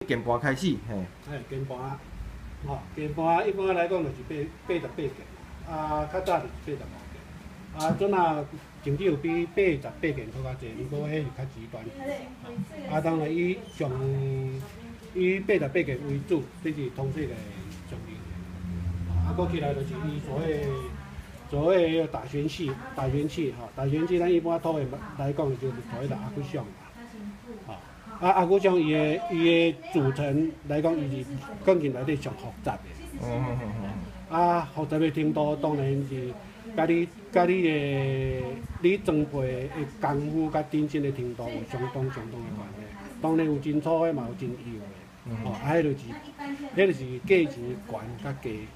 鍵盤開始，嘿。嘿，鍵盤，吼，鍵盤一般來講就是八十八鍵，啊，較早就是85鍵，啊，陣仔甚至有比八十八鍵閣較濟，毋過彼是較極端。啊，當然以上以八十八鍵為主，這是通識的上流。啊，閣起來就是伊所謂彼个打弦器，打弦器吼，打弦器咱一般土話來講就是所謂的阿古響啦，吼。啊，阿古響伊的組成來講，伊是鋼琴內底上複雜的。啊，複雜的程度當然是佮你裝備的功夫佮頂真的程度有相當相當的關係。當然有真粗的，嘛有真幼的。吼，啊，彼就是價錢懸佮低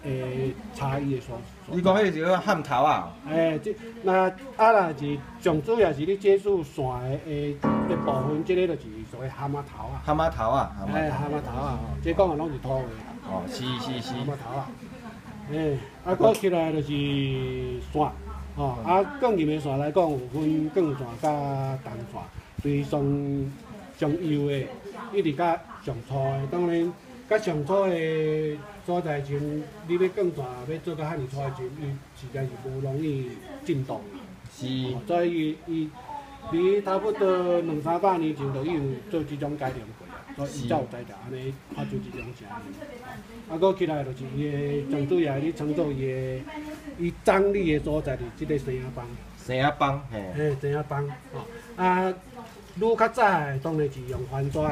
的差異的所。你講彼個是叫焊頭啊？欸，這那啊，若是上主要是你接觸線的部分，這个就是所謂蛤蟆頭啊。蛤蟆頭啊。欸，蛤蟆頭啊，吼，這講的攏是土話。哦，是是是。蛤蟆頭啊。欸，啊，閣起來就是線，吼，啊，鋼琴的線來講，有分鋼線佮銅線，對上上幼的，一直到上粗的，當然，較上粗的所在時陣，你欲鋼線欲做到遐爾粗的時陣，伊實在是無容易振動。所以伊佇差不多兩三百年前就已經做這種改良過啊，所以伊才有才調按呢發出這種聲音。啊，閣起來就是伊的上主要你創造伊的伊張力的所在，就是這个生仔枋。生仔枋，嘿。嘿，生仔枋，吼，啊，愈較早的當然是用翻紙的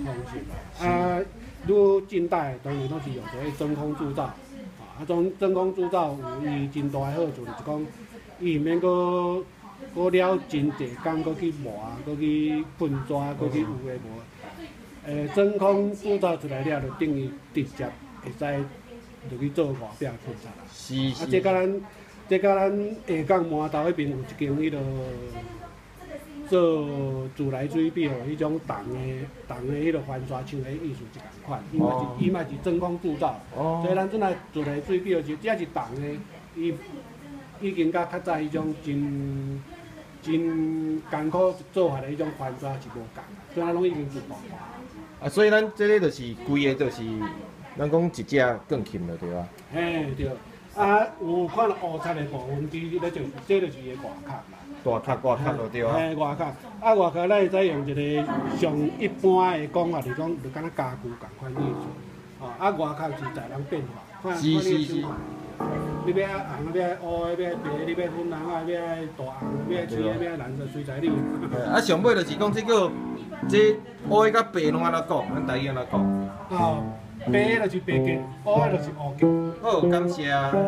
方式，啊，愈近代的當然攏是用所謂真空鑄造，啊，種真空鑄造有伊真大的好處，就是講伊毋免閣閣了真濟工，閣去磨，閣去噴紙，閣去有的無的。欸，真空鑄造出來了，就等於直接會使入去做外壁噴漆啦。啊，這佮咱下港饃頭彼邊有一間彼落做自來水表的彼種銅的彼落翻刷廠的意思是仝款，伊嘛是真空鑄造。所以咱陣來自來水表是只要是銅的，伊已經佮較早彼種真真艱苦做法的彼種翻刷是無仝，所以咱攏已經自動化。啊，所以咱這个就是規个就是，咱講一隻鋼琴就對啊。嘿，對。啊，有看到烏漆的部分，其實咧就這就是伊的外殼啦。大殼外殼就對啊。嘿，外殼，啊外殼，咱會使用一个上一般的講法，就是講，就敢若家具仝款意思。吼，啊外殼是在人變化，看看你的想法。你欲愛紅，欲愛烏的，欲愛白的，你欲愛粉紅啊，欲愛大紅，欲愛青的，欲愛藍的，隨在你。啊，上尾就是講這個，這烏的佮白攏按怎講？咱台語按怎講？哦，白的就是白鍵，烏的就是烏鍵。好，感謝。